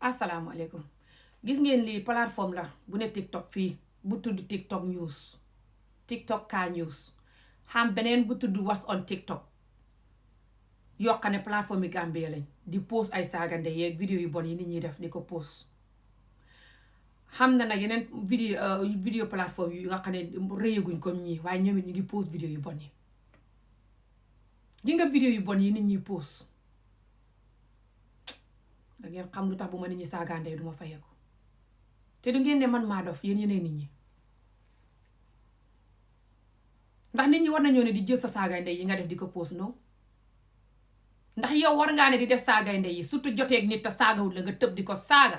asalaamaaleykum gis ngeen lii plateforme la bu ne TikTok fii bu tudd TikTok news TikTok ka news xam beneen bu tudd what's on TikTok yoo xam ne plateforme yi Gambie lañ di post ay saagande yeeg vidéo yu bon yi nit ñuy def di ko post xam na nag yeneen vidéo plateforme yu nga xam ne rëyaguñ comme ñii waaye ñoom it ñu ngi post vidéo yu bon yi di nga vidéo yu bon yi nit ñuy post da ngeen xam lu tax bu ma nit ñi saagandee du ma fayeeku te du ngeen ne man maa dof yéen yeneen nit ñi ndax nit ñi war nañoo ne di jël sa saagandee yi nga def di ko post non ndax yow war ngaa ne di def saagandee yi surtout joteeg nit te saagawul la nga tëb di ko saaga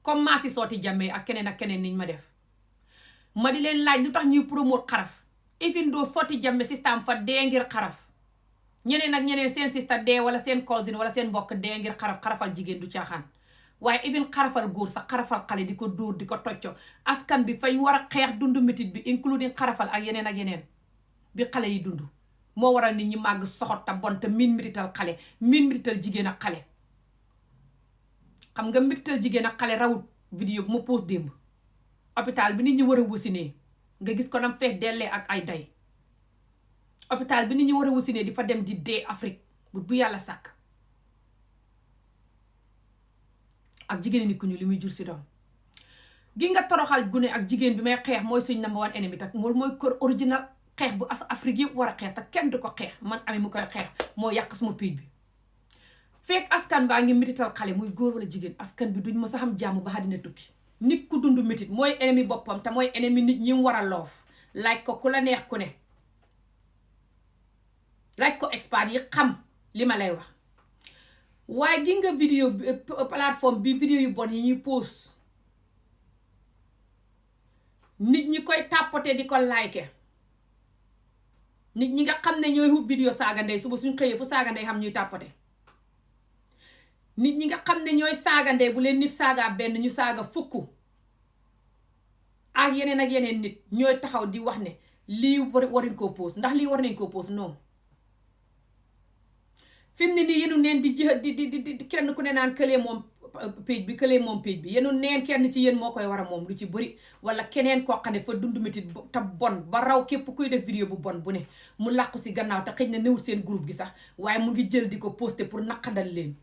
comme maa si sooti jàmmee ak keneen niñ ma def ma di leen laaj lu tax ñuy promote xaraf even doo sotti jàmme système fa dee ngir xaraf ñeneen ak ñeneen seen sista dee wala seen cousin wala seen mbokk dee ngir xarafal jigéen du caaxaan waaye even xarafal góor sax xarafal xale di ko dóor di ko tocco askan bi fañ war a xeex dund métit bi including xarafal ak yeneen bi xale yi dund moo waral nit ñi màgg soxot ta bon te miin mérital xale miin mérital jigéen ak xale xam nga mérital jigéen ak xale rawut vidéo bu ma post démb hôpital bi nit ñi war a wasinee nga gis ko nam feex dellee ak ay day hôpital bi nit ñi war a wasinee di fa dem di dee Afrique bu yàlla sàkk ak jigéen nit ku ñu li muy jur si doom gi nga toroxal gune ak jigéen bi may xeex mooy suñ number one ennemi tak moom mooy kër original xeex bu Afrique yëpp war a xeex te kenn du ko xeex man Ami mu koy xeex moo yàq suma piit bi fekk askan baa ngi mérital xale muy góor wala jigéen askan bi duñ mës a xam jàmm ba àddina tukki nit ku dund métit mooy ennemi boppam te mooy ennemi nit ñi mu war a loof laaj ko ku la neex ku ne laaj ko expert yi xam li ma lay wax waaye gi nga vidéo plateforme bi vidéo yu bon yi ñuy post nit ñi koy tàppote di ko like nit ñi nga xam ne ñooy hub vidéo saaga ndey suba suñ xëyee fu saaga ndey xam ñuy tàppote nit ñi nga xam ne ñooy saaga ndey bu leen nit saaga benn ñu saaga fukk ak yeneen nit ñooy taxaw di wax ne lii waruñ koo post ndax lii war nañ koo post non fi mu ne nii yenu neen di di kenn ku ne naan këlee moom page bi yenu neen kenn ci yéen moo koy war a moom lu ci bëri wala keneen koo xam ne fa dund métit te bon ba raw képp kuy def vidéo bu bon bu ne mu làqu si gannaaw te xëy na newul seen groupe gi sax waaye mu ngi jël di ko poster pour naqadal leen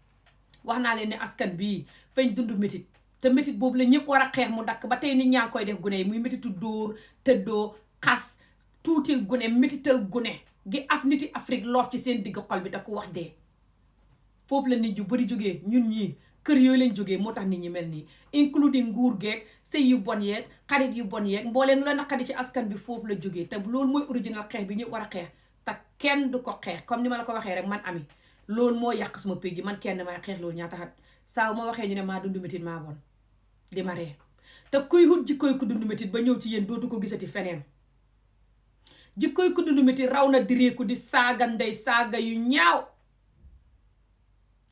wax naa leen ne askan bii fañ dund métit te métit boobu la ñëpp war a xeex mu dakk ba tey nit ñaa ngi koy def gune yi muy métitu dóor tëddoo xas tuutil gune métital gune gi niti Afrique loof ci seen digg xol bi te ku wax dee foofu la nit ñu bari jógee ñun ñii kër yooyu lañ jógee moo tax nit ñi mel nii including nguur geeg sëy yu bon yeeg xarit yu bon yeeg mbooleen lu la naqadi ci askan bi foofu la jógee te loolu mooy original xeex bi ñëpp war a xeex te kenn du ko xeex comme ni ma la ko waxee rek man Ami loolu moo yàq suma page ji man kenn may xeex loolu ñaata xat saa ma waxee ñu ne maa dund métit maa bon di ma ree te kuy hut jikkoy ku dund métit ba ñëw ci yéen dootu ko gisati feneen jikkoy ku dund métit raw na direeku di saaga ndey saaga yu ñaaw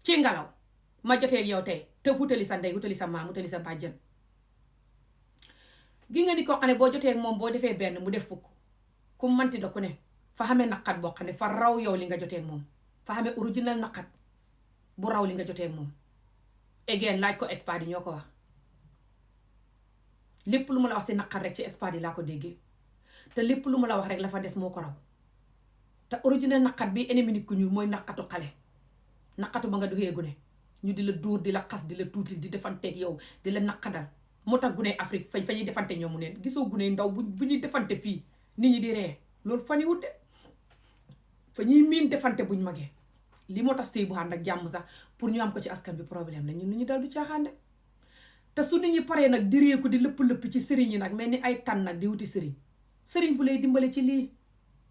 ci ngelaw ma jotee ak yow tey te hutali sa ndey hutali sa maam hutali sa bàjjan gi nga ni koo xam ne boo jotee ak moom boo defee benn mu def fukk ku manti da ku ne fa xamee naqat boo xam ne fa raw yow li nga jotee ak moom fa xamee original naqat bu raw li nga jotee ak moom again laaj ko expert yi ñoo ko wax lépp lu ma la wax si naqat rek ci expert yi laa ko déggee te lépp lu ma la wax rek la fa des moo ko raw te original naqat bi ennemi nit ku ñuul mooy naqatu xale naqatu ba nga duggee gune ñu di la dóor di la xas di la tuuti di defanteeg yow di la naqadal moo tax gune Afrique fa ñuy defante ñoomu neen gisoo gune ndaw bu ñuy defante fii nit ñi di ree loolu fa ñuy wut de fa ñuy miin defante buñ magee li moo tax sëy bu ànd ak jàmm sax pour ñu am ko ci askan bi problème la ñun lu ñu dal du caaxaande te su nit ñi paree nag di réeku di lëpp-lëpp ci sëriñ yi nag mel ni ay tan nag di wuti sëriñ bu lay dimbale ci lii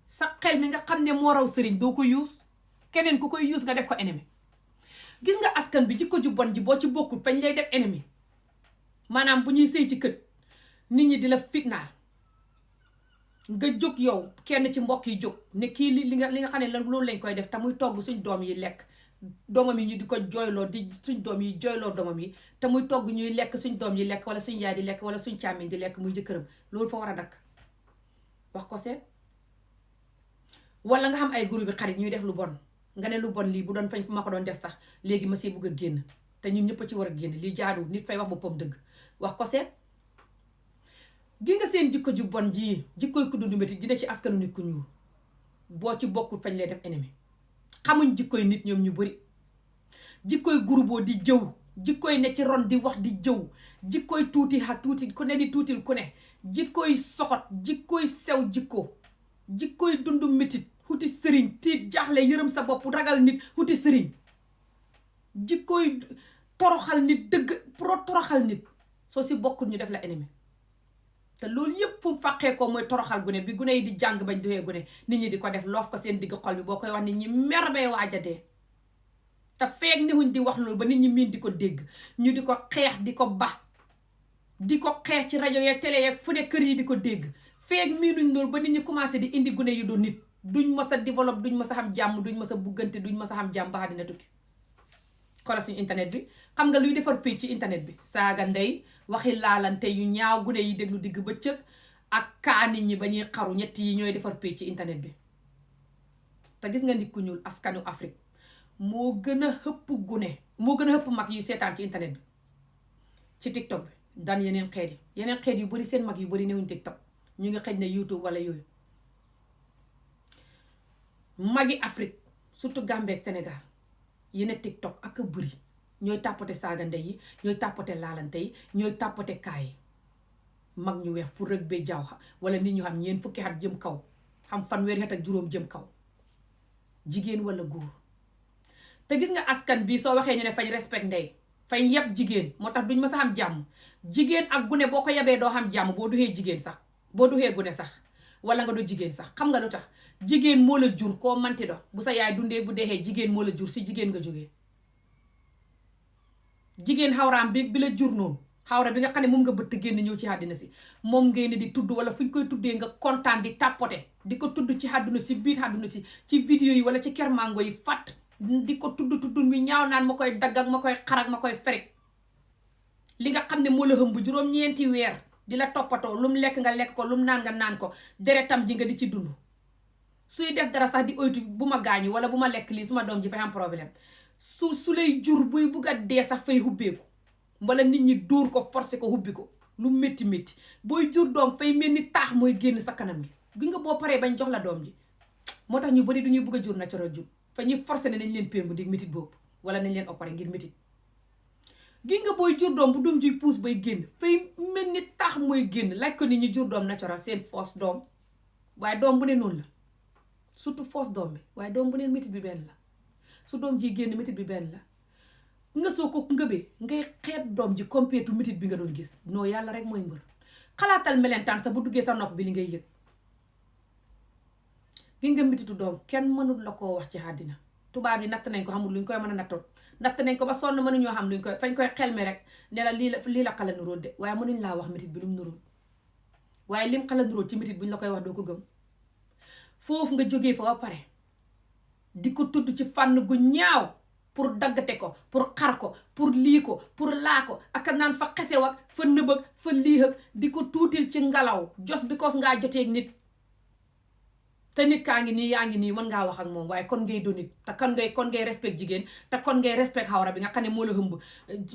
sa xel mi nga xam ne moo raw sëriñ doo ko yuus keneen ku koy yuus nga def ko ennemi gis nga askan bi jikko ju bon ji boo ci bokkul fañ lay def ennemi maanaam bu ñuy sëy ci kët nit ñi di la fitnaal nga jóg yow kenn ci mbokk yi jóg ne kii li nga xam ne loolu lañ koy def te muy togg suñ doom yi lekk doomam yi ñu di ko jooyloo di suñ doom yi jooyloo doomam yi te muy togg ñuy lekk suñ doom yi lekk wala suñ yaay di lekk wala suñ càmmiñ di lekk muy jëkkëram loolu fa war a dakk wax ko seet wala nga xam ay groupe bi xarit ñuy def lu bon nga ne lu bon lii bu doon fañ ma ko doon def sax léegi ma see bëgg a génn te ñun ñëpp a ci war a génn lii jaaduwul nit fay wax boppam dëgg wax ko seet. gi nga seen jikko ju bon ji jikkoy ku dund métti dina ci askanu nit ku ñuul boo ci bokkul fañ lay def ennemi. xamuñ jikkoy nit ñoom ñu bari jikkoy groupe di jëw jikkoy ne ci ron di wax di jëw jikkoy tuuti tuuti ku ne di tuutil ku ne jikkoy soxot jikkoy sew jikkoy dund métit xuti sëriñ tiit jaaxle yërëm sa bopp ragal nit xuti sëriñ jikkoy toroxal nit dëgg pro toroxal nit soo si bokkul ñu def la ennemi. te loolu yëpp fu mu fàqee ko mooy toroxal gune bi gune yi di jàng bañ doxee gune nit ñi di ko def loof ko seen digg xol bi boo koy wax nit ñi mer bay waaja dee. te feeg newuñ di wax loolu ba nit ñi miin di ko dégg ñu di ko xeex di ko di ko xeex ci rajo yeeg télé yeeg fu ne kër yi di ko dégg feeg miinuñ loolu ba nit ñi commencé di indi gune yu doon nit duñ mës a développe duñ mës a xam jàmm duñ mës a buggante duñ mës a xam jàmm ba àddina tukki. xoolal suñu internet bi xam nga luy defar picc ci internet bi saaga ndey waxi laalante yu ñaaw gune yi déglu digg bëccëg ak kaa nit ñi ba ñuy xaru ñett yi ñooy defar picc ci internet bi. te gis nga nit ku ñuul askanu Afrique moo gën a xëpp gune moo gën a xëpp mag yuy seetaan ci internet bi ci TikTok bi daan yeneen xeet yu bari seen mag yu bari newuñ TikTok ñu ngi xëj na YouTube wala yooyu. magi Afrique surtout Gambie ak Sénégal yene TikTok ak a bëri ñooy tàppate saaga ndey yi ñooy tàppate laalante yi ñooy tàppate kaay yi mag ñu weex fu rëg bee jaaw wala nit ñu xam ñeen fukki at jëm kaw xam fanweeri at ak juróom jëm kaw jigéen wala góor. te gis nga askan bi soo waxee ñu ne fañ respect ndey fañ yeb jigéen moo tax duñ ma sa xam jàmm jigéen ak gune boo ko yebee doo xam jàmm boo duxee jigéen sax boo duxee gune sax wala nga du jigéen sax xam nga lu tax jigéen moo la jur koo manti do bu sa yaay dundee bu deexee jigéen moo la jur si jigéen nga jógee. jigéen xawraam bi la jur noonu xawra bi nga xam ne moom nga bëtt génn ñëw ci àddina si moom ngay ne di tudd wala fu ñu koy tuddee nga kontaan di tapote di ko tudd ci àdduna si biir àdduna si ci vidéo yi wala ci kermango yi fàtt di ko tuddun wi ñaaw naan ma koy dagg ak ma koy xarak ma koy ferik li nga xam ne moo la hëmb juróom-ñeenti weer di la toppatoo lum lekk nga lekk ko lum naan nga naan ko deretam ji nga di ci dund. suy def dara sax di oytu bu ma gaañu wala bu ma lekk lii suma doom ji fay am problème su lay jur buy bugg a dee sax fay hubbeeku wala nit ñi dóor ko forcé ko hubbi ko lu métti booy jur doom fay mel ni taax mooy génn sa kanam gi nga boo paree bañ jox la doom ji. moo tax ñu bari du ñuy bugg a jur naturel jur fa ñuy forcé ne nañ leen péngu ndig métit boobu wala nañ leen opéré ngir métit. gi nga booy jur doom bu doom ji puus bay génn fay mel ni taax mooy génn laaj ko nit ñi jur doom naturel seen fausse doom waaye doom bu ne noonu la. surtout fausse doom bi waaye doom bu neen métit bi benn la su doom ji génn métit bi benn la nga soo ko ngëbee ngay xeeb doom ji compétu métit bi nga doon gis noo yàlla rek mooy mbër. xalaatal melentaan sax bu duggee sa nopp bi li ngay yëg gi nga métitu doom kenn mënul la koo wax ci àddina tubaab yi natt nañ ko xamul luñ koy mën a nattoot natt nañ ko ba sonn mënuñoo xam luñ koy fañ koy xelme rek ne la lii la xala nuróot de waaye mënuñ laa wax métit bi lu mu nuróot waaye lim xala nuróot ci métit buñ la koy wax doo ko gëm. foofu nga jógee fa ba pare di ko tudd ci fànn gu ñaaw pour daggate ko pour xar ko pour lii ko pour laa ko ak naan fa xesew ak fa nëbëg fa lii ak di ko tuutil ci ngelaw just because ngaa joteeg nit te nit kaa ngi nii yaa ngi nii mën ngaa wax ak moom waaye kon ngay do nit te kon ngay respect jigéen te kon ngay respect xawra bi nga xam ne moo la hëmb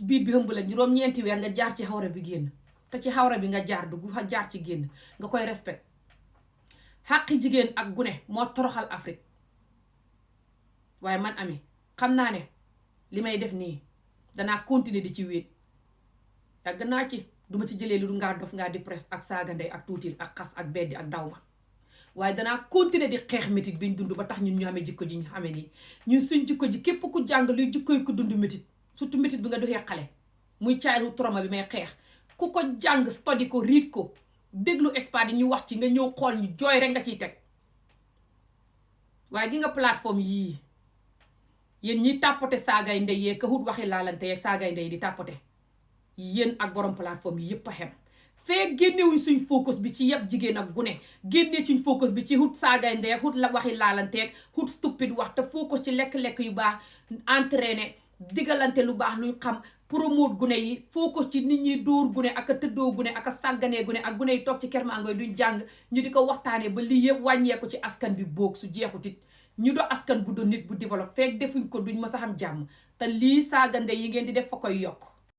biir bi hëmb la juróom-ñeenti weer nga jaar ci xawra bi génn te ci xawra bi nga jaar dugg fa jaar ci génn nga koy respect. xàqi jigéen ak gune moo toroxal Afrique waaye man Ami xam naa ne li may def nii danaa continuer di ci wéet yàgg naa ci duma ci jëlee lu du ngaa dof ngaa di presse ak saaga ndey ak tuutil ak xas ak beddi ak daw ma waaye danaa continuer di xeex métit biñ dund ba tax ñun ñu amee jikko ji ñu xamee nii ñun suñ jikko ji képp ku jàng luy jikkoy ku dund métit surtout métit bi nga doxee xale muy childhood trauma bi may xeex ku ko jàng study ko read ko déglu expert yi ñu wax ci nga ñëw xool ñu jooy rek nga ciy teg waaye gi nga plateforme yii yéen ñiy tàppote saagay ndey yee ka hut waxi laalante yeeg saagay ndey di tàppote yéen ak borom plateforme yi yëpp a xem fee génnewuñ suñ focus bi ci yëpp jigéen ak gune génnee suñ focus bi ci hut saagay ndey ak hut la waxi laalanteeg hut stupide wax te focus ci lekk-lekk yu baax entraîné digalante lu baax luñ xam promote gune yi focus ci nit ñi dóor gune ak a tëddoo gune ak a sàgganee gune ak gune yi toog ci kermangoy duñ jàng ñu di ko waxtaanee ba lii yëpp wàññeeku ci askan bi boog su jeexutit ñu do askan bu do nit bu développe fekk defuñ ko duñ mës a xam jàmm te lii saagande yi ngeen di def fa koy yokk